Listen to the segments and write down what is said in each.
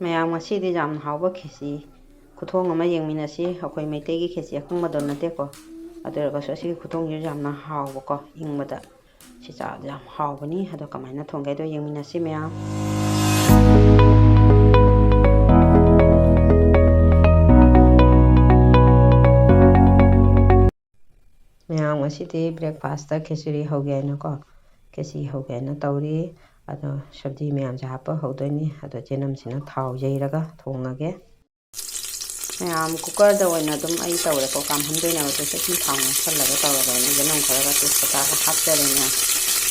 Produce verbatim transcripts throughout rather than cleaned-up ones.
ꯃꯌꯥꯝ, ꯉꯁꯤꯗꯤ ꯌꯥꯝꯅ ꯍꯥꯎꯕ ꯈꯦꯆꯤ ꯈꯨꯊꯣꯡ ꯑꯃ ꯌꯦꯡꯃꯤꯟꯅꯁꯤ꯫ ꯑꯩꯈꯣꯏ ꯃꯩꯇꯩꯒꯤ ꯈꯦꯆꯤ ꯑꯀꯪꯕꯗꯣ ꯅꯠꯇꯦꯀꯣ, ꯑꯗꯨ ꯑꯣꯏꯔꯒꯁꯨ ꯑꯁꯤꯒꯤ ꯈꯨꯊꯣꯡꯁꯤꯁꯨ ꯌꯥꯝꯅ ꯍꯥꯎꯕꯀꯣ, ꯏꯪꯕꯗ ꯁꯤ ꯆꯥꯕꯗ ꯌꯥꯝ ꯍꯥꯎꯕꯅꯤ꯫ ꯑꯗꯣ ꯀꯃꯥꯏꯅ ꯊꯣꯡꯒꯦ ꯍꯥꯏꯗꯣ ꯌꯦꯡꯃꯤꯟꯅꯁꯤ ꯃꯌꯥꯝ꯫ ꯃꯌꯥꯝ, ꯉꯁꯤꯗꯤ breakfastꯇ ꯈꯦꯆ꯭ꯔꯤ ꯍꯧꯒꯦ ꯍꯥꯏꯅꯀꯣ, ꯈꯦꯆ꯭ꯔꯤ ꯍꯧꯒꯦ ꯍꯥꯏꯅ ꯇꯧꯔꯤ꯫ ꯑꯗꯣ ꯁꯕꯖꯤ ꯃꯌꯥꯝꯁꯦ ꯍꯥꯞꯄ ꯍꯧꯗꯣꯏꯅꯤ꯫ ꯑꯗꯣ ꯆꯦꯅꯝꯁꯤꯅ ꯊꯥꯎ ꯌꯩꯔꯒ ꯊꯣꯡꯉꯒꯦ꯫ ꯃꯌꯥꯝ, cookerꯗ ꯑꯣꯏꯅ ꯑꯗꯨꯝ ꯑꯩ ꯇꯧꯔꯦꯀꯣ, ꯀꯥꯝꯍꯟꯗꯣꯏꯅꯦꯕ꯫ ꯑꯗꯨꯁꯨ ꯑꯗꯨꯝ ꯊꯥꯎ ꯉꯧꯁꯜꯂꯒ ꯇꯧꯔꯒ ꯑꯩꯅ ꯆꯦꯅꯝ ꯈꯔꯒ ꯇꯦꯖꯄꯇꯥꯒ ꯍꯥꯞꯆꯔꯦꯅꯦ꯫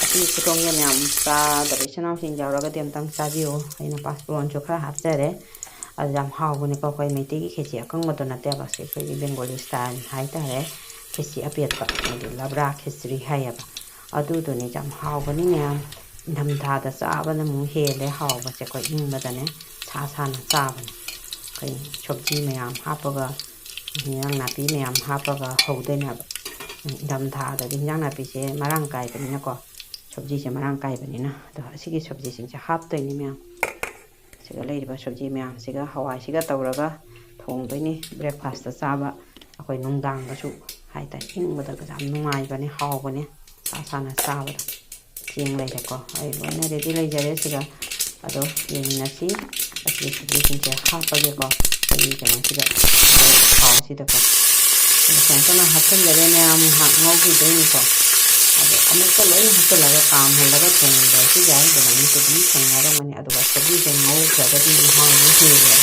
ꯑꯁꯤ ꯈꯨꯊꯣꯡꯁꯦ ꯃꯌꯥꯝ ꯆꯥꯗꯕ ꯏꯆꯤꯟ ꯏꯅꯥꯎꯁꯤꯡ ꯌꯥꯎꯔꯒꯗꯤ ꯑꯝꯇꯪ ꯆꯥꯕꯤꯌꯨ꯫ ꯑꯩꯅ ꯄꯥꯁꯄꯣꯔꯟꯁꯨ ꯈꯔ ꯍꯥꯞꯆꯔꯦ꯫ ꯑꯗꯨ ꯌꯥꯝ ꯍꯥꯎꯕꯅꯤꯀꯣ꯫ ꯑꯩꯈꯣꯏ ꯃꯩꯇꯩꯒꯤ ꯈꯦꯆꯤ ꯑꯀꯪꯕꯗꯣ ꯅꯠꯇꯦꯕ, ꯁꯤ ꯑꯩꯈꯣꯏꯒꯤ Bengali style ꯍꯥꯏꯇꯥꯔꯦ꯫ ꯈꯦꯆꯤ ꯑꯄꯦꯠꯄ, ꯍꯥꯏꯗꯤ ꯂꯕ꯭ꯔꯥ ꯈꯦꯆ꯭ꯔꯤ ꯍꯥꯏꯌꯦꯕ꯫ ꯑꯗꯨꯗꯨꯅꯤ ꯌꯥꯝ ꯍꯥꯎꯕꯅꯤ ꯃꯌꯥꯝ꯫ ꯏꯪꯊꯝꯊꯥꯗ ꯆꯥꯕꯅ ꯑꯃꯨꯛ ꯍꯦꯜꯂꯦ ꯍꯥꯎꯕꯁꯦ꯫ ꯑꯩꯈꯣꯏ ꯏꯪꯕꯗꯅꯦ ꯁꯥ ꯁꯥꯅ ꯆꯥꯕꯅꯦ꯫ ꯑꯩꯈꯣꯏ ꯁꯕꯖꯤ ꯃꯌꯥꯝ ꯍꯥꯞꯄꯒ, ꯍꯤꯟꯖꯥꯡ ꯅꯥꯄꯤ ꯃꯌꯥꯝ ꯍꯥꯞꯄꯒ ꯍꯧꯗꯣꯏꯅꯦꯕ꯫ ꯏꯪꯊꯝꯊꯥꯗꯗꯤ ꯍꯤꯟꯖꯥꯡ ꯅꯥꯄꯤꯁꯦ ꯃꯔꯥꯡ ꯀꯥꯏꯕꯅꯤꯅꯀꯣ, ꯁꯕꯖꯤꯁꯦ ꯃꯔꯥꯡ ꯀꯥꯏꯕꯅꯤꯅ꯫ ꯑꯗꯣ ꯑꯁꯤꯒꯤ ꯁꯕꯖꯤꯁꯤꯡꯁꯦ ꯍꯥꯞꯇꯣꯏꯅꯤ ꯃꯌꯥꯝ꯫ ꯁꯤꯒ ꯂꯩꯔꯤꯕ ꯁꯕꯖꯤ ꯃꯌꯥꯝꯁꯤꯒ, ꯍꯋꯥꯏꯁꯤꯒ ꯇꯧꯔꯒ ꯊꯣꯡꯗꯣꯏꯅꯤ꯫ Breakfastꯇ ꯆꯥꯕ, ꯑꯩꯈꯣꯏ ꯅꯨꯡꯗꯥꯡꯗꯁꯨ ꯍꯥꯏꯇꯥꯔꯦ, ꯏꯪꯕꯗꯒ ꯌꯥꯝ ꯅꯨꯡꯉꯥꯏꯕꯅꯦ, ꯍꯥꯎꯕꯅꯦ ꯁꯥ ꯁꯥꯅ ꯆꯥꯕꯗ꯫ ꯆꯦꯡ ꯂꯩꯔꯦꯀꯣ, ꯑꯩ ꯂꯣꯏꯅ ready ꯂꯩꯖꯔꯦ꯫ ꯁꯤꯒ ꯑꯗꯣ ꯌꯦꯡꯃꯤꯟꯅꯁꯤ꯫ ꯑꯁꯤ ꯁꯕꯖꯤꯁꯤꯡꯁꯦ ꯍꯥꯞꯄꯒꯦꯀꯣ, ꯑꯩꯒꯤ ꯀꯩꯅꯣꯁꯤꯗ, ꯊꯥꯎꯁꯤꯗꯀꯣ꯫ ꯑꯗꯣ ꯁꯨꯃꯥꯏꯅ ꯇꯧꯅ ꯍꯥꯞꯆꯤꯟꯖꯔꯦ ꯃꯌꯥꯝ, ꯉꯥꯏꯍꯥꯛ ꯉꯧꯈꯤꯗꯣꯏꯅꯤꯀꯣ꯫ ꯑꯗꯣ ꯑꯃꯨꯛꯇ ꯂꯣꯏꯅ ꯍꯥꯞꯆꯤꯜꯂꯒ ꯀꯥꯝꯍꯜꯂꯒ ꯊꯣꯡꯕꯁꯨ ꯌꯥꯏ, ꯑꯗꯨꯃꯥꯏꯅꯁꯨ ꯑꯗꯨꯝ ꯊꯣꯡꯅꯔꯝꯒꯅꯤ꯫ ꯑꯗꯨꯒ ꯁꯧꯒ꯭ꯔꯤꯁꯦ ꯉꯧꯈ꯭ꯔꯒꯗꯤ ꯃꯍꯥꯎꯁꯦ ꯍꯦꯜꯂꯦꯕ꯫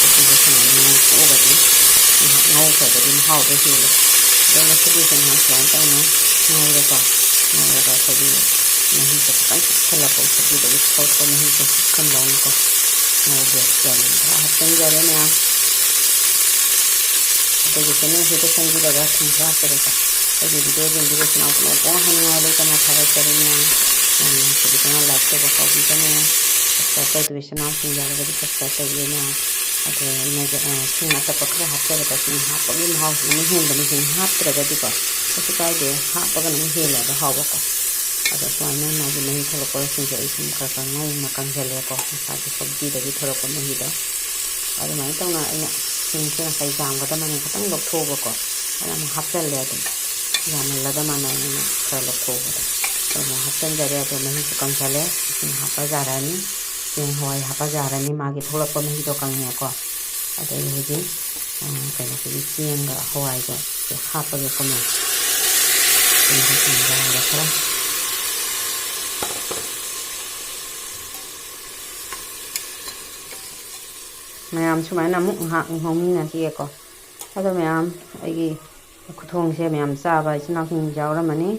ꯁꯧꯒ꯭ꯔꯤꯁꯦ ꯁꯨꯃꯥꯏꯅ ꯉꯧꯊꯣꯛꯑꯒꯗꯤ, ꯉꯥꯏꯍꯥꯛ ꯉꯧꯈ꯭ꯔꯒꯗꯤ ꯃꯍꯥꯎꯗꯣ ꯍꯦꯜꯂꯦ꯫ ꯑꯗꯨꯅ ꯁꯧꯒ꯭ꯔꯤꯁꯦ ꯉꯥꯏꯍꯥꯛ ꯁꯨꯃꯥꯏꯅ ꯇꯧꯅ ꯉꯧꯔꯒ, ꯉꯧꯔꯒ ꯁꯧꯒ꯭ꯔꯤ ꯃꯍꯤꯁꯦ ꯈꯤꯇꯪ ꯄꯤꯛꯁꯜꯂꯛꯄ, ꯁꯧꯒ꯭ꯔꯤꯗꯒꯤ ꯊꯣꯛꯄ ꯃꯍꯤꯁꯦ ꯄꯤꯛꯁꯟꯗꯧꯅꯀꯣ꯫ ꯉꯧꯒꯦ꯫ ꯆꯦꯡ ꯈꯔ ꯍꯥꯞꯆꯤꯟꯖꯔꯦ ꯃꯌꯥꯝ꯫ ꯑꯩꯈꯣꯏꯒꯤ channelꯁꯤꯗ ꯆꯪꯕꯤꯔꯒ ꯊꯨꯝ ꯈꯔ ꯍꯥꯞꯆꯔꯦꯀꯣ꯫ ꯑꯩꯒꯤ video ꯌꯦꯡꯕꯤꯕ ꯏꯆꯤꯟ ꯏꯅꯥꯎ ꯄꯨꯝꯅꯃꯛꯄꯨ ꯍꯥꯏꯅꯤꯡꯉꯥꯏ ꯂꯩꯇꯅ ꯊꯥꯒꯠꯆꯔꯤ ꯃꯌꯥꯝ꯫ ꯌꯥꯝꯅ ꯅꯨꯡꯁꯤꯕꯤꯗꯨꯅ like ꯇꯧꯕ ꯀꯥꯎꯕꯤꯒꯅꯨ꯫ Subscribe ꯇꯧꯗꯕ ꯏꯆꯤꯟ ꯏꯅꯥꯎꯁꯤꯡ ꯌꯥꯎꯔꯒꯗꯤ subscribe ꯇꯧꯕꯤꯌꯨ ꯃꯌꯥꯝ꯫ ꯑꯗꯣ ꯑꯩꯅ, ꯑ, ꯁꯤꯡ ꯑꯇꯞꯄ ꯈꯔ ꯍꯥꯞꯆꯔꯦꯀꯣ꯫ ꯁꯤꯡ ꯍꯥꯞꯄꯒꯤ ꯃꯍꯥꯎꯁꯤꯅ ꯑꯃꯨꯛ ꯍꯦꯟꯕꯅꯤ, ꯁꯤꯡ ꯍꯥꯞꯇ꯭ꯔꯒꯗꯤꯀꯣ꯫ ꯀꯩꯁꯨ ꯀꯥꯏꯗꯦ, ꯍꯥꯞꯄꯒꯅ ꯑꯃꯨꯛ ꯍꯦꯜꯂꯦꯕ ꯍꯥꯎꯕꯀꯣ꯫ ꯑꯗꯣ ꯁꯨꯃꯥꯏꯅ ꯃꯥꯒꯤ ꯃꯍꯤ ꯊꯣꯛꯂꯛꯄꯁꯤꯡꯁꯦ ꯑꯩ ꯁꯨꯝ ꯈꯔ ꯈꯔ ꯉꯧꯅ ꯀꯪꯁꯤꯜꯂꯦꯀꯣ, ꯉꯁꯥꯏꯒꯤ ꯁꯧꯒ꯭ꯔꯤꯗꯒꯤ ꯊꯣꯛꯂꯛꯄ ꯃꯍꯤꯗꯣ꯫ ꯑꯗꯨꯃꯥꯏꯅ ꯇꯧꯅ ꯑꯩꯅ ꯁꯤꯡꯁꯦ ꯉꯁꯥꯏ ꯌꯥꯝꯒꯗꯕꯅꯤ, ꯈꯤꯇꯪ ꯂꯧꯊꯣꯛꯎꯕꯀꯣ꯫ ꯑꯗ ꯑꯃꯨꯛ ꯍꯥꯞꯆꯜꯂꯦ ꯑꯗꯨꯝ꯫ ꯌꯥꯝꯃꯜꯂꯗ ꯃꯥꯟꯅ ꯑꯩꯅ ꯈꯔ ꯂꯧꯊꯣꯛꯎꯕꯗ꯫ ꯑꯗꯨ ꯑꯃꯨꯛ ꯍꯥꯞꯆꯟꯖꯔꯦ꯫ ꯑꯗꯣ ꯃꯍꯤꯁꯨ ꯀꯪꯁꯜꯂꯦ꯫ ꯏꯁꯤꯡ ꯍꯥꯞꯄ ꯌꯥꯔꯅꯤ꯫ ꯆꯦꯡ ꯍꯋꯥꯏ ꯍꯥꯞꯄ ꯌꯥꯔꯅꯤ꯫ ꯃꯥꯒꯤ ꯊꯣꯛꯂꯛꯄ ꯃꯍꯤꯗꯣ ꯀꯪꯉꯦꯀꯣ꯫ ꯑꯗꯩ ꯍꯧꯖꯤꯛ, ꯑ, ꯀꯩꯅꯣꯁꯤꯒꯤ ꯆꯦꯡꯒ ꯍꯋꯥꯏꯒ ꯍꯥꯞꯄꯒꯦꯀꯣ ꯃꯌꯥꯝ꯫ ꯆꯦꯡꯁꯤ ꯌꯥꯔꯦ ꯈꯔ꯫ ꯃꯌꯥꯝ ꯁꯨꯃꯥꯏꯅ ꯑꯃꯨꯛ ꯉꯥꯏꯍꯥꯛ ꯉꯧꯃꯤꯟꯅꯈꯤꯒꯦꯀꯣ꯫ ꯑꯗꯣ ꯃꯌꯥꯝ, ꯑꯩꯒꯤ ꯈꯨꯊꯣꯡꯁꯦ ꯃꯌꯥꯝ ꯆꯥꯕ ꯏꯆꯤꯟ ꯏꯅꯥꯎꯁꯤꯡ ꯌꯥꯎꯔꯝꯃꯅꯤ꯫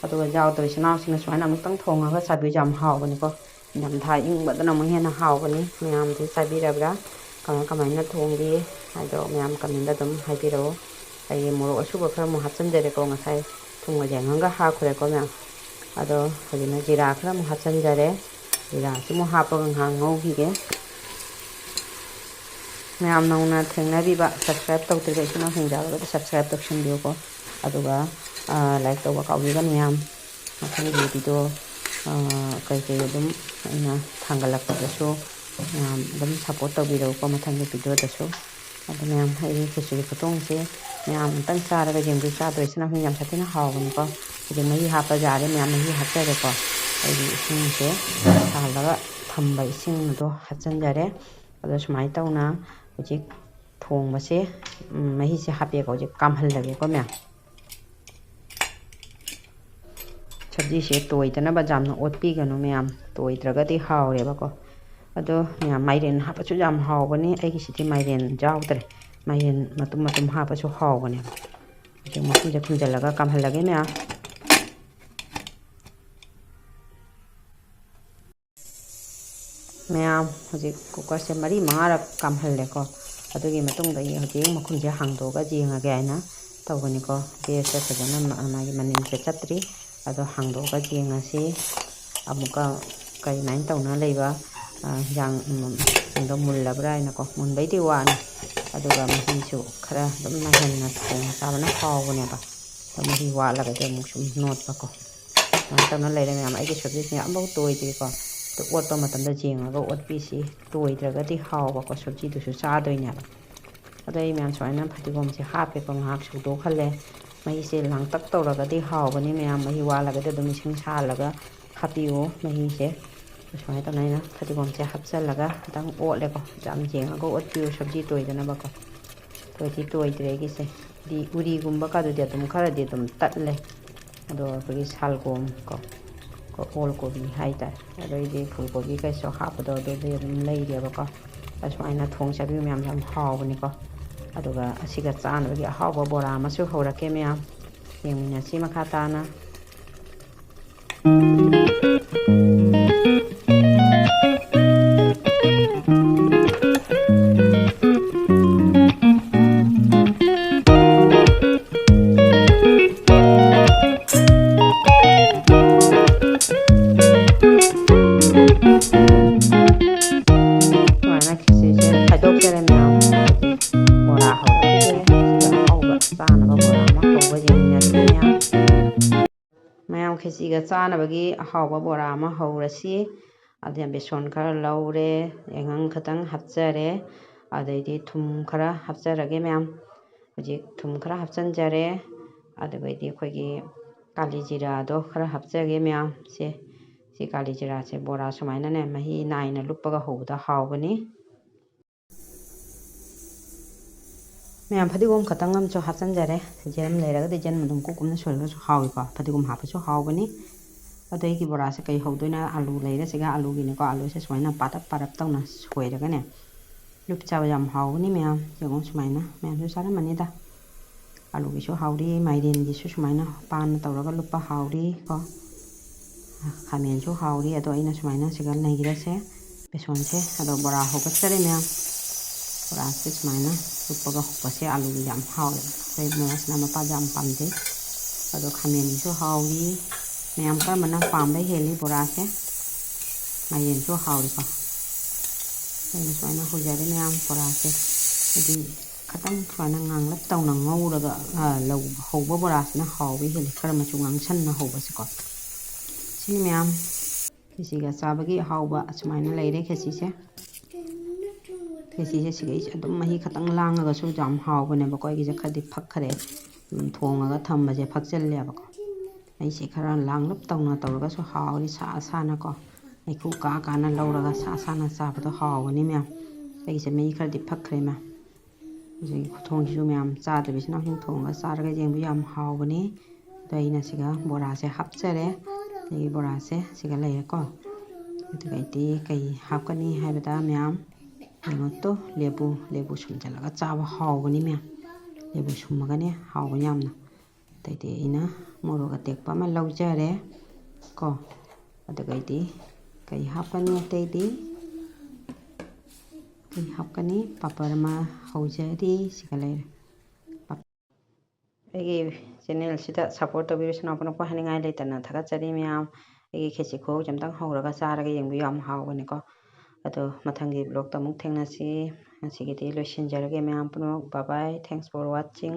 ꯑꯗꯨꯒ ꯌꯥꯎꯗꯕ ꯏꯆꯤꯟ ꯏꯅꯥꯎꯁꯤꯡꯅ ꯁꯨꯃꯥꯏꯅ ꯑꯃꯨꯛꯇꯪ ꯊꯣꯡꯉꯒ ꯆꯥꯕꯤꯌꯨ, ꯌꯥꯝ ꯍꯥꯎꯕꯅꯤꯀꯣ꯫ ꯅꯤꯡꯊꯝꯊꯥ ꯏꯪꯕꯗꯅ ꯑꯃꯨꯛ ꯍꯦꯟꯅ ꯍꯥꯎꯕꯅꯤ꯫ ꯃꯌꯥꯝꯗꯤ ꯆꯥꯕꯤꯔꯕ꯭ꯔꯥ? ꯀꯃꯥꯏ ꯀꯃꯥꯏꯅ ꯊꯣꯡꯒꯦ ꯍꯥꯏꯗꯣ ꯃꯌꯥꯝ ꯀꯃꯦꯟꯗ ꯑꯗꯨꯝ ꯍꯥꯏꯕꯤꯔꯛꯑꯣ꯫ ꯑꯩ ꯃꯣꯔꯣꯛ ꯑꯁꯨꯕ ꯈꯔ ꯑꯃꯨꯛ ꯍꯥꯞꯆꯤꯟꯖꯔꯦꯀꯣ, ꯉꯁꯥꯏ ꯊꯨꯝꯒ ꯌꯥꯏꯉꯪꯒ ꯍꯥꯞꯈ꯭ꯔꯦꯀꯣ ꯃꯌꯥꯝ꯫ ꯑꯗꯣ ꯍꯧꯖꯤꯛꯅ ꯖꯤꯔꯥ ꯈꯔ ꯑꯃꯨꯛ ꯍꯥꯞꯆꯤꯟꯖꯔꯦ꯫ ꯖꯤꯔꯥꯁꯤ ꯑꯃꯨꯛ ꯍꯥꯞꯄꯒ ꯉꯥꯏꯍꯥꯛ ꯉꯧꯈꯤꯒꯦ꯫ ꯃꯌꯥꯝ ꯅꯧꯅ ꯊꯦꯡꯅꯕꯤꯕ, subscribe ꯇꯧꯗ꯭ꯔꯤꯕ ꯏꯆꯤꯟ ꯏꯅꯥꯎꯁꯤꯡ ꯌꯥꯎꯔꯒꯗꯤ subscribe ꯇꯧꯁꯟꯕꯤꯌꯨꯀꯣ꯫ ꯑꯗꯨꯒ, ꯑ, like ꯇꯧꯕ ꯀꯥꯎꯕꯤꯒꯅꯨ ꯃꯌꯥꯝ꯫ ꯃꯊꯪꯒꯤ video, ꯑ, ꯀꯩꯀꯩ ꯑꯗꯨꯝ ꯑꯩꯅ ꯊꯥꯡꯒꯠꯂꯛꯄꯗꯁꯨ ꯃꯌꯥꯝ ꯑꯗꯨꯝ support ꯇꯧꯕꯤꯔꯛꯎꯀꯣ ꯃꯊꯪꯒꯤ videoꯗꯁꯨ꯫ ꯑꯗꯨ ꯃꯌꯥꯝ, ꯑꯩꯒꯤ ꯈꯦꯆ꯭ꯔꯤ ꯈꯨꯊꯣꯡꯁꯦ ꯃꯌꯥꯝ ꯑꯝꯇꯪ ꯆꯥꯔꯒ ꯌꯦꯡꯕꯤꯌꯨ꯫ ꯆꯥꯗꯣꯏꯁꯤꯅ ꯑꯩꯈꯣꯏ ꯌꯥꯝ ꯁꯥꯊꯤꯅ ꯍꯥꯎꯕꯅꯤꯀꯣ꯫ ꯍꯧꯖꯤꯛ ꯃꯍꯤ ꯍꯥꯞꯄ ꯌꯥꯔꯦ, ꯃꯌꯥꯝ ꯃꯍꯤ ꯍꯥꯞꯆꯔꯦꯀꯣ꯫ ꯑꯩꯒꯤ ꯏꯁꯤꯡꯁꯦ ꯁꯥꯍꯜꯂꯒ ꯊꯝꯕ ꯏꯁꯤꯡꯗꯣ ꯍꯥꯞꯆꯤꯟꯖꯔꯦ꯫ ꯑꯗꯣ ꯁꯨꯃꯥꯏꯅ ꯇꯧꯅ ꯍꯧꯖꯤꯛ ꯊꯣꯡꯕꯁꯦ, ꯎꯝ, ꯃꯍꯤꯁꯦ ꯍꯥꯞꯄꯦꯀꯣ꯫ ꯍꯧꯖꯤꯛ ꯀꯥꯝꯍꯜꯂꯒꯦꯀꯣ ꯃꯌꯥꯝ꯫ ꯁꯕꯖꯤꯁꯦ ꯇꯣꯏꯗꯅꯕ ꯌꯥꯝꯅ ꯑꯣꯠꯄꯤꯒꯅꯨ ꯃꯌꯥꯝ, ꯇꯣꯏꯗ꯭ꯔꯒꯗꯤ ꯍꯥꯎꯔꯦꯕꯀꯣ꯫ ꯑꯗꯣ ꯃꯌꯥꯝ, ꯃꯥꯏꯔꯦꯟ ꯍꯥꯞꯄꯁꯨ ꯌꯥꯝ ꯍꯥꯎꯕꯅꯤ꯫ ꯑꯩꯒꯤꯁꯤꯗꯤ ꯃꯥꯏꯔꯦꯟ ꯌꯥꯎꯗ꯭ꯔꯦ꯫ ꯃꯥꯏꯔꯦꯟ ꯃꯇꯨꯝ ꯃꯇꯨꯝ ꯍꯥꯞꯄꯁꯨ ꯍꯥꯎꯕꯅꯦꯕ꯫ ꯍꯧꯖꯤꯛ ꯃꯈꯨꯝꯁꯦ ꯈꯨꯝꯖꯤꯜꯂꯒ ꯀꯥꯝꯍꯜꯂꯒꯦ ꯃꯌꯥꯝ꯫ ꯃꯌꯥꯝ, ꯍꯧꯖꯤꯛ cookerꯁꯦ ꯃꯔꯤ ꯃꯉꯥꯔꯛ ꯀꯥꯝꯍꯜꯂꯦꯀꯣ꯫ ꯑꯗꯨꯒꯤ ꯃꯇꯨꯡꯗ ꯑꯩ ꯍꯧꯖꯤꯛ ꯃꯈꯨꯝꯁꯦ ꯍꯥꯡꯗꯣꯛꯑꯒ ꯌꯦꯡꯉꯒꯦ ꯍꯥꯏꯅ ꯇꯧꯕꯅꯤꯀꯣ꯫ Gasꯁꯦ ꯐꯖꯅ ꯃ-, ꯃꯥꯒꯤ ꯃꯅꯤꯟꯁꯦ ꯆꯠꯇ꯭ꯔꯤ꯫ ꯑꯗꯣ ꯍꯥꯡꯗꯣꯛꯑꯒ ꯌꯦꯡꯉꯁꯤ꯫ ꯑꯃꯨꯛꯀ ꯀꯔꯤꯃꯥꯏꯅ ꯇꯧꯅ ꯂꯩꯕ, ꯑ, ꯍꯤꯟꯖꯥꯡ, ꯎꯝ, ꯁꯤꯡꯗꯣ ꯃꯨꯜꯂꯕ꯭ꯔꯥ ꯍꯥꯏꯅꯀꯣ꯫ ꯃꯨꯟꯕꯩꯗꯤ ꯋꯥꯅꯤ꯫ ꯑꯗꯨꯒ ꯃꯍꯤꯁꯨ ꯈꯔ ꯑꯗꯨꯝ ꯅꯪꯍꯟꯅ ꯊꯣꯡꯉ ꯆꯥꯕꯅ ꯍꯥꯎꯕꯅꯦꯕ꯫ ꯑꯗꯣ ꯃꯍꯤ ꯋꯥꯠꯂꯒꯗꯤ ꯑꯃꯨꯛ ꯁꯨꯝ ꯅꯣꯠꯄꯀꯣ꯫ ꯁꯨꯃꯥꯏꯅ ꯇꯧꯅ ꯂꯩꯔꯦ ꯃꯌꯥꯝ꯫ ꯑꯩꯒꯤ ꯁꯕꯖꯤꯁꯤꯅ ꯑꯃꯐꯥꯎ ꯇꯣꯏꯗ꯭ꯔꯤꯀꯣ꯫ ꯑꯗꯨ ꯑꯣꯠꯄ ꯃꯇꯝꯗ ꯌꯦꯡꯉꯒ ꯑꯣꯠꯄꯤꯁꯤ꯫ ꯇꯣꯏꯗ꯭ꯔꯒꯗꯤ ꯍꯥꯎꯕꯀꯣ, ꯁꯕꯖꯤꯗꯨꯁꯨ ꯆꯥꯗꯣꯏꯅꯦꯕ꯫ ꯑꯗꯣ ꯑꯩ ꯃꯌꯥꯝ ꯁꯨꯃꯥꯏꯅ ꯐꯗꯤꯒꯣꯝꯁꯦ ꯍꯥꯞꯄꯦꯀꯣ, ꯉꯥꯏꯍꯥꯛ ꯁꯧꯗꯣꯛꯍꯜꯂꯦ꯫ ꯃꯍꯤꯁꯦ ꯂꯥꯡꯇꯛ ꯇꯧꯔꯒꯗꯤ ꯍꯥꯎꯕꯅꯤ ꯃꯌꯥꯝ꯫ ꯃꯍꯤ ꯋꯥꯠꯂꯒꯗꯤ ꯑꯗꯨꯝ ꯏꯁꯤꯡ ꯁꯥꯍꯜꯂꯒ ꯍꯥꯞꯄꯤꯌꯣ ꯃꯍꯤꯁꯦ꯫ ꯁꯨꯃꯥꯏꯅ ꯇꯧꯅ ꯑꯩꯅ ꯐꯗꯤꯒꯣꯝꯁꯦ ꯍꯥꯞꯆꯤꯜꯂꯒ ꯈꯤꯇꯪ ꯑꯣꯠꯂꯦꯀꯣ꯫ ꯌꯥꯝ ꯌꯦꯡꯉꯒ ꯑꯣꯠꯄꯤꯌꯨ ꯁꯕꯖꯤ ꯇꯣꯏꯗꯅꯕꯀꯣ꯫ ꯇꯣꯏꯗꯤ ꯇꯣꯏꯗ꯭ꯔꯦ ꯑꯩꯒꯤꯁꯦ꯫ ꯗꯤ ꯎꯔꯤꯒꯨꯝꯕ ꯀꯥꯗꯨꯗꯤ ꯑꯗꯨꯝ ꯈꯔꯗꯤ ꯑꯗꯨꯝ ꯇꯠꯂꯦ꯫ ꯑꯗꯣ ꯑꯩꯈꯣꯏꯒꯤ ꯁꯜꯒꯣꯝ ꯀꯣ, ꯀꯣ, ꯑꯣꯜ ꯀꯣꯕꯤ ꯍꯥꯏꯇꯥꯔꯦ꯫ ꯑꯗꯩꯗꯤ ꯐꯨꯜ ꯀꯣꯕꯤ ꯀꯩꯁꯨ ꯍꯥꯞꯄꯗꯣ ꯑꯗꯨꯗꯤ ꯑꯗꯨꯝ ꯂꯩꯔꯦꯕꯀꯣ꯫ ꯑꯗꯨꯃꯥꯏꯅ ꯊꯣꯡ ꯆꯥꯕꯤꯌꯨ ꯃꯌꯥꯝ, ꯌꯥꯝ ꯍꯥꯎꯕꯅꯤꯀꯣ꯫ ꯑꯗꯨꯒ ꯑꯁꯤꯒ ꯆꯥꯅꯕꯒꯤ ꯑꯍꯥꯎꯕ ꯕꯣꯔꯥ ꯑꯃꯁꯨ ꯍꯧꯔꯛꯀꯦ ꯃꯌꯥꯝ꯫ ꯌꯦꯡꯃꯤꯟꯅꯁꯤ ꯃꯈꯥ ꯇꯥꯅ꯫ ꯁꯨꯃꯥꯏꯅ ꯈꯦꯆꯤꯁꯦ ꯈꯥꯏꯗꯣꯛꯆꯔꯦ ꯃꯌꯥꯝ꯫ ꯕꯣꯔꯥ ꯍꯧꯔꯒꯦ꯫ ꯁꯤꯗ ꯑꯍꯥꯎꯕ ꯆꯥꯅꯕ ꯕꯣꯔꯥ ꯑꯃ ꯍꯧꯕ ꯌꯦꯡꯃꯤꯟꯅꯁꯤ ꯃꯌꯥꯝ꯫ ꯃꯌꯥꯝ ꯈꯦꯆꯤꯒ ꯆꯥꯅꯕꯒꯤ ꯑꯍꯥꯎꯕ ꯕꯣꯔꯥ ꯑꯃ ꯍꯧꯔꯁꯤ꯫ ꯑꯗꯨꯅ ꯕꯦꯁꯣꯟ ꯈꯔ ꯂꯧꯔꯦ, ꯌꯥꯏꯉꯪ ꯈꯤꯇꯪ ꯍꯥꯞꯆꯔꯦ, ꯑꯗꯩꯗꯤ ꯊꯨꯝ ꯈꯔ ꯍꯥꯞꯆꯔꯒꯦ ꯃꯌꯥꯝ꯫ ꯍꯧꯖꯤꯛ ꯊꯨꯝ ꯈꯔ ꯍꯥꯞꯆꯤꯟꯖꯔꯦ꯫ ꯑꯗꯨꯒꯩꯗꯤ ꯑꯩꯈꯣꯏꯒꯤ ꯀꯥꯂꯤ ꯖꯤꯔꯥꯗꯣ ꯈꯔ ꯍꯥꯞꯆꯒꯦ ꯃꯌꯥꯝ꯫ ꯁꯦ, ꯁꯤ ꯀꯥꯂꯤ ꯖꯤꯔꯥꯁꯦ ꯕꯣꯔꯥ ꯁꯨꯃꯥꯏꯅꯅꯦ ꯃꯍꯤ ꯅꯥꯏꯅ ꯂꯨꯞꯄꯒ ꯍꯧꯕꯗ ꯍꯥꯎꯕꯅꯤ꯫ ꯃꯌꯥꯝ ꯐꯗꯤꯒꯣꯝ ꯈꯛꯇꯪ ꯑꯃꯁꯨ ꯍꯥꯞꯆꯤꯟꯖꯔꯦ꯫ ꯌꯦꯔꯨꯝ ꯂꯩꯔꯒꯗꯤ ꯌꯦꯔꯨꯝ ꯑꯗꯨꯝ ꯀꯨꯞ ꯀꯨꯞꯅ ꯁꯣꯏꯔꯒꯁꯨ ꯍꯥꯎꯏꯀꯣ꯫ ꯐꯗꯤꯒꯣꯝ ꯍꯥꯞꯄꯁꯨ ꯍꯥꯎꯕꯅꯤ꯫ ꯑꯗꯣ ꯑꯩꯒꯤ ꯕꯣꯔꯥꯁꯦ ꯀꯩ ꯍꯧꯗꯣꯏꯅꯣ? ꯑꯥꯂꯨ ꯂꯩꯔꯦ ꯁꯤꯒ, ꯑꯥꯂꯨꯒꯤꯅꯤꯀꯣ꯫ ꯑꯥꯂꯨꯁꯦ ꯁꯨꯃꯥꯏꯅ ꯄꯥꯔꯞ ꯄꯥꯔꯞ ꯇꯧꯅ ꯁꯣꯏꯔꯒꯅꯦ, ꯂꯨꯞ ꯆꯥꯕ ꯌꯥꯝ ꯍꯥꯎꯕꯅꯤ ꯃꯌꯥꯝ꯫ ꯌꯦꯡꯉꯣ ꯁꯨꯃꯥꯏꯅ, ꯃꯌꯥꯝꯁꯨ ꯆꯥꯔꯝꯃꯅꯤꯗ꯫ ꯑꯥꯂꯨꯒꯤꯁꯨ ꯍꯥꯎꯔꯤ, ꯃꯥꯏꯔꯦꯟꯒꯤꯁꯨ ꯁꯨꯃꯥꯏꯅ ꯄꯥꯟꯅ ꯇꯧꯔꯒ ꯂꯨꯞꯄ ꯍꯥꯎꯔꯤ ꯀꯣ꯫ ꯈꯥꯃꯦꯟꯁꯨ ꯍꯥꯎꯔꯤ꯫ ꯑꯗꯣ ꯑꯩꯅ ꯁꯨꯃꯥꯏꯅ ꯁꯤꯒ ꯅꯩꯈ꯭ꯔꯁꯦ ꯕꯦꯁꯣꯟꯁꯦ꯫ ꯑꯗꯣ ꯕꯣꯔꯥ ꯍꯧꯒꯠꯆꯔꯦ ꯃꯌꯥꯝ꯫ ꯕꯣꯔꯥꯁꯦ ꯁꯨꯃꯥꯏꯅ ꯂꯨꯞꯄꯒ ꯍꯧꯕꯁꯦ ꯑꯥꯂꯨꯒꯤ ꯌꯥꯝ ꯍꯥꯎꯋꯦꯕ꯫ ꯑꯩꯈꯣꯏ ꯃꯌꯥꯝꯁꯤꯅ ꯃꯄꯥꯟꯁꯦ ꯌꯥꯝ ꯄꯥꯝꯖꯩ꯫ ꯑꯗꯣ ꯈꯥꯃꯦꯟꯁꯤꯁꯨ ꯍꯥꯎꯔꯤ꯫ ꯃꯌꯥꯝ ꯀꯔꯝꯕꯅ ꯄꯥꯝꯕ ꯍꯦꯜꯂꯤ ꯕꯣꯔꯥꯁꯦ? ꯃꯥꯏꯔꯦꯟꯁꯨ ꯍꯥꯎꯔꯤꯀꯣ꯫ ꯑꯩꯅ ꯁꯨꯃꯥꯏꯅ ꯍꯧꯖꯔꯦ ꯃꯌꯥꯝ ꯕꯣꯔꯥꯁꯦ꯫ ꯍꯥꯏꯗꯤ ꯈꯤꯇꯪ ꯁꯨꯃꯥꯏꯅ ꯉꯥꯡꯂꯞ ꯇꯧꯅ ꯉꯧꯔꯒ, ꯑ, ꯂꯧ-, ꯍꯧꯕ ꯕꯣꯔꯥꯁꯤꯅ ꯍꯥꯎꯕ ꯍꯦꯜꯂꯤ, ꯈꯔ ꯃꯆꯨ ꯉꯥꯡꯁꯟꯅ ꯍꯧꯕꯁꯦꯀꯣ꯫ ꯃꯤ ꯃꯌꯥꯝ, ꯈꯦꯆꯤꯒ ꯆꯥꯕꯒꯤ ꯑꯍꯥꯎꯕ ꯑꯁꯨꯃꯥꯏꯅ ꯂꯩꯔꯦ ꯈꯦꯆꯤꯁꯦ꯫ ꯈꯦꯆꯤꯁꯦ ꯁꯤꯒꯩꯁꯦ ꯑꯗꯨꯝ ꯃꯍꯤ ꯈꯛꯇꯪ ꯂꯥꯡꯉꯒꯁꯨ ꯌꯥꯝ ꯍꯥꯎꯕꯅꯦꯕꯀꯣ꯫ ꯑꯩꯒꯤꯁꯦ ꯈꯔꯗꯤ ꯐꯛꯈ꯭ꯔꯦ꯫ ꯑꯗꯨꯝ ꯊꯣꯡꯉꯒ ꯊꯝꯕꯁꯦ ꯐꯛꯆꯜꯂꯦꯕꯀꯣ꯫ ꯑꯩꯁꯦ ꯈꯔ ꯂꯥꯡꯂꯞ ꯇꯧꯅ ꯇꯧꯔꯒꯁꯨ ꯍꯥꯎꯔꯤ ꯁꯥ ꯁꯥꯅꯀꯣ꯫ ꯃꯩꯈꯨ ꯀꯥ ꯀꯥꯅ ꯂꯧꯔꯒ ꯁꯥ ꯁꯥꯅ ꯆꯥꯕꯗꯣ ꯍꯥꯎꯕꯅꯤ ꯃꯌꯥꯝ꯫ ꯑꯩꯒꯤꯁꯦ ꯃꯍꯤ ꯈꯔꯗꯤ ꯐꯛꯈ꯭ꯔꯦ ꯃꯌꯥꯝ꯫ ꯍꯧꯖꯤꯛꯀꯤ ꯈꯨꯊꯣꯡꯁꯤꯁꯨ ꯃꯌꯥꯝ ꯆꯥꯗꯕ ꯏꯆꯤꯟ ꯏꯅꯥꯎꯁꯤꯡ ꯊꯣꯡꯉꯒ ꯆꯥꯔꯒ ꯌꯦꯡꯕ ꯌꯥꯝ ꯍꯥꯎꯕꯅꯤ꯫ ꯑꯗꯣ ꯑꯩꯅ ꯁꯤꯒ ꯕꯣꯔꯥꯁꯦ ꯍꯥꯞꯆꯔꯦ꯫ ꯑꯗꯒꯤ ꯕꯣꯔꯥꯁꯦ ꯁꯤꯒ ꯂꯩꯔꯦꯀꯣ꯫ ꯑꯗꯨꯒ ꯑꯩꯗꯤ ꯀꯩ ꯍꯥꯞꯀꯅꯤ ꯍꯥꯏꯕꯗ ꯃꯌꯥꯝ, ꯌꯦꯡꯉꯣ ꯇꯨ, ꯂꯦꯕꯨ, ꯂꯦꯕꯨ ꯁꯨꯝꯖꯜꯂꯒ ꯆꯥꯕ ꯍꯥꯎꯕꯅꯤ ꯃꯌꯥꯝ꯫ ꯂꯦꯕꯨ ꯁꯨꯝꯃꯒꯅꯦ ꯍꯥꯎꯕꯅꯤ ꯌꯥꯝꯅ꯫ ꯑꯗꯩꯗꯤ ꯑꯩꯅ ꯃꯣꯔꯣꯛ ꯑꯇꯦꯛꯄ ꯑꯃ ꯂꯧꯖꯔꯦ ꯀꯣ꯫ ꯑꯗꯨꯒ ꯑꯩꯗꯤ ꯀꯩ ꯍꯥꯞꯀꯅꯤ ꯑꯇꯩꯗꯤ? ꯀꯩ ꯍꯥꯞꯀꯅꯤ? ꯄꯥꯄꯔ ꯑꯃ ꯍꯧꯖꯔꯤ, ꯁꯤꯒ ꯂꯩꯔꯦ꯫ ꯑꯩꯒꯤ ꯆꯦꯅꯦꯜꯁꯤꯗ ꯁꯞꯄꯣꯔꯠ ꯇꯧꯕꯤꯕꯁꯤꯡ ꯄꯨꯝꯅꯃꯛꯄꯨ ꯍꯥꯏꯅꯤꯡꯉꯥꯏ ꯂꯩꯇꯅ ꯊꯥꯒꯠꯆꯔꯤ ꯃꯌꯥꯝ꯫ ꯑꯩꯒꯤ ꯈꯦꯆꯤ ꯈꯨꯍꯧꯁꯦ ꯑꯝꯇꯪ ꯍꯧꯔꯒ ꯆꯥꯔꯒ ꯌꯦꯡꯕꯤꯌꯨ, ꯌꯥꯝ ꯍꯥꯎꯕꯅꯤꯀꯣ꯫ ꯑꯗꯣ ꯃꯊꯪꯒꯤ ꯕ꯭ꯂꯣꯛꯇ ꯑꯃꯨꯛ ꯊꯦꯡꯅꯁꯤ꯫ ꯉꯁꯤꯒꯤꯗꯤ ꯂꯣꯏꯁꯤꯟꯖꯔꯒꯦ ꯃꯌꯥꯝ ꯄꯨꯝꯅꯃꯛ꯫ Bye bye, thanks for watching꯫